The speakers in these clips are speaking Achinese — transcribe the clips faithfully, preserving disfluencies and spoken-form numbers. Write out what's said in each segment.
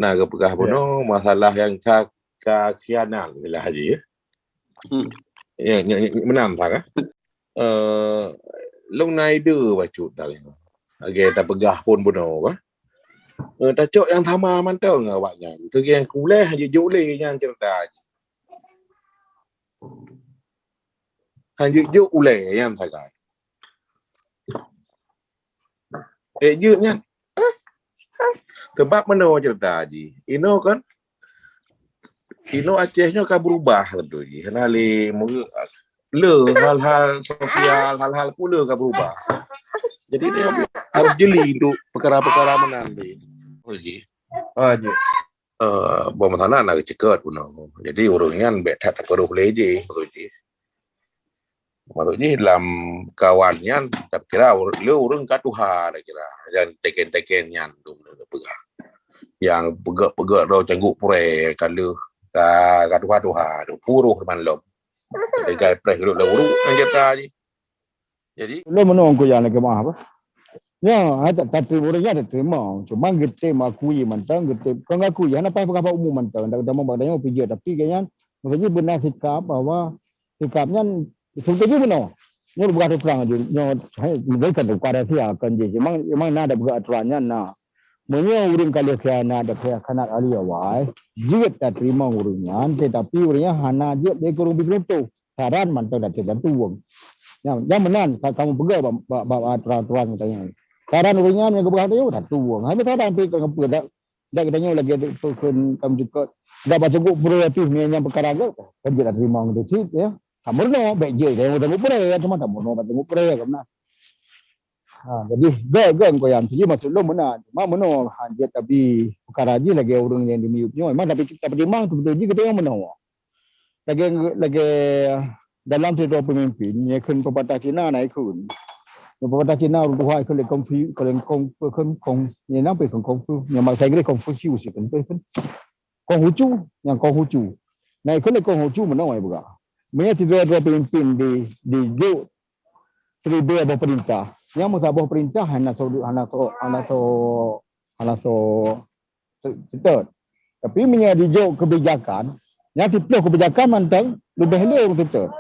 Na geupeugah bunoe masalah nyang ka, ka khianat istilah jih. Ya, nyo, nyo, meunan sa kan. Eh, lôn na ide bacut tadi. Lagèe tapeugah phon bunoe kan. Eh, tacok nyang sama mantong ngon awaknyan. Teugieng kuleh jijok lé nyan cerita jih. Han jeuet-jeuet ulèe nyan sagai. Eh, jeuet nyan. Sebab meunoe cerita jih. Inoe kan, inoe Aceh nyoe ka berubah tentu jih. Hana lé meugeue-, le hal-hal sosial, hal-hal pula ka berubah. Jadi, dia harus jeli untuk perkara-perkara meunan tadi. Oh, jih. Oh, jih. Eh, boh meusanan na geuceukeut bunoe. Jadi, ureueng nyan bèk that tapeurôh lé jih, maksud jih. Maksud jih, lam kawan nyan, takira ur-, le ureueng ka tuha, takira. Dan teken-teken nyan tu peugah. Nyang peugèt-peugèt droe cangguek purèe, ka lheueh, ka, ka tuha-tuha, tu puruh teuma lom. Teugai preh geudok lam uruek, nyang jata jih. Jadi, lôn meunoe Teungku Yan lagèe meu'ah bah. Nyoe, hai ta-, tateurimong, ureueng nyan tateurimong. Cuma geutem akui mantong, geutem, kon akui, hana payah peugah bak umum mantong. Dak geutamong bak tanyoe pijeuet, tapi gobnyan, maksud jih beuna sikap bahwa sikap nyan beutôi jih meunoe. Nyoe peugah terus terang laju, nyoe, hai, bukan, bukan rahsia, kon jih. Memang, memang na dak peugah aturan nyan, na. Meunyoe ureueng ka lheueh khianat, dak khianat ahli awai, jeuet tateurimong ureueng nyan, tetapi ureueng nyan hana jeuet lé keu ureueng peutuntoh. Saran mantong dak teugantung. Nyan, nyan meunan ka kamoe peugah bak, bak, bak aturan-aturan geutanyoe. Saran ureueng nyan nyang geupeugah tanyoe, tantu wong. Hai meusaran pih ka geupeu dak, dak geutanyoe lagèe tu kheun kamoe jukot. Dak bak cangguek purèe ateueh nyan nyang peukara gèt, kan jeuet tateurimong tu cit, ya. Ka meurunoe, bèk jeuet tanyoe cangguek purèe, ya, teuma ka meurunoe bak cangguek purèe, ka meunan. Ha, jadi, gèt, gèt Teungku Yan, tu jih maksud lôn meunan. Cuma meunoe, ha, jeuet tabi peukara jih lagèe ureueng nyang di miyueb nyoe. Memang tapi, tapi memang beutôi jih geutanyoe meunoe. Lagèe, lagèe dalam sidroe peumimpin, nyang kheun pepatah Cina na ikheun. Nyang pepatah Cina ureueng tuha ikheun lé Kongfu-, kheun Kong-, kheun Kong-, nyang na pih kheun Kongfu, nyang bahasa Inggréh Confucius ikheun, ikheun Konghucu, nyang Konghucu. Na ikheun lé Konghucu meunoe ai peugah. Meunyoe sidroe-droe peumimpin di, dijok siribèe boh peurintah, nyang meusaboh peurintah hana so, hana so, hana so, hana so seutôt. Tapi meunyoe dijok keubijakan, nyan siplôh keubijakan mantong leubeh lé ureueng seutôt.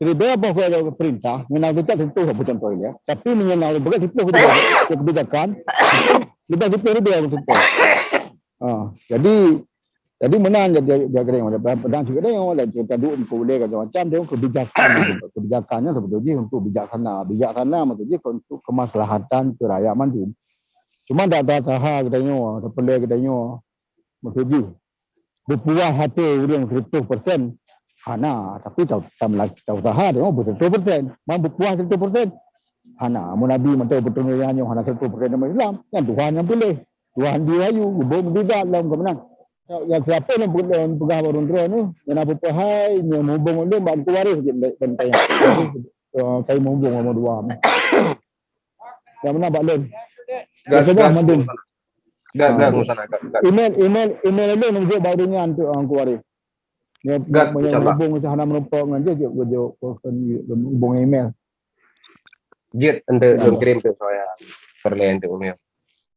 Siribèe boh keu peurintah, nyan na seutôt, seutôt bak peucontoh ilèe. Tapi meunyoe na ureueng peugah siplôh keubijakan, leubeh siplôh ribèe ureueng seutôt. Ha, jadi, jadi meunan jadi, jadi, jadi, jadi, pedang cit geutanyoe, dan taduek muka ulèe macam-macam, dia keubijakan, keubijakan nyan seubeutôi jih untuk bijaksana. Bijaksana maksud jih untuk kemaslahatan keu rakyat mandum. Cuma dak tasaha geutanyoe, tapeureulèe geutanyoe, maksud jih, beupuas até ureueng seratus persen hana, tapi ta-, ta-, tausaha tanyoe beuseratus persen. Man beupuas seratus persen hana. Amun Nabi mantong beutôi nyoe hana seratus persen umat Islam, nyan Tuhan nyang piléh. Tuhan di rayu, geubeuet mukjizat lom keu meunan. Nyang siapa nyang pe-, nyang peugah bak ureueng droe nyoe, nyang na peue-peue hai, nyang meuhubong ulôn bak Teungku Waréh jeuet lé, ban tayang. Waréh, eh, kai meuhubong nomor dua. Nyang meunan bak lôn. Gas, gas, mandum. Gas, gas, gas. Email, email, email lôn jeuet bak ureueng nyan tu, Teungku Waréh. Nyang, gas, nyang, nyang insya Allah. Meuhubong hana meurumpok ngon jih, jeuet, jeuet, jeuet, hubong email. Jeuet, enteuk lôn kirim tu saya. Peureulèe enteuk email.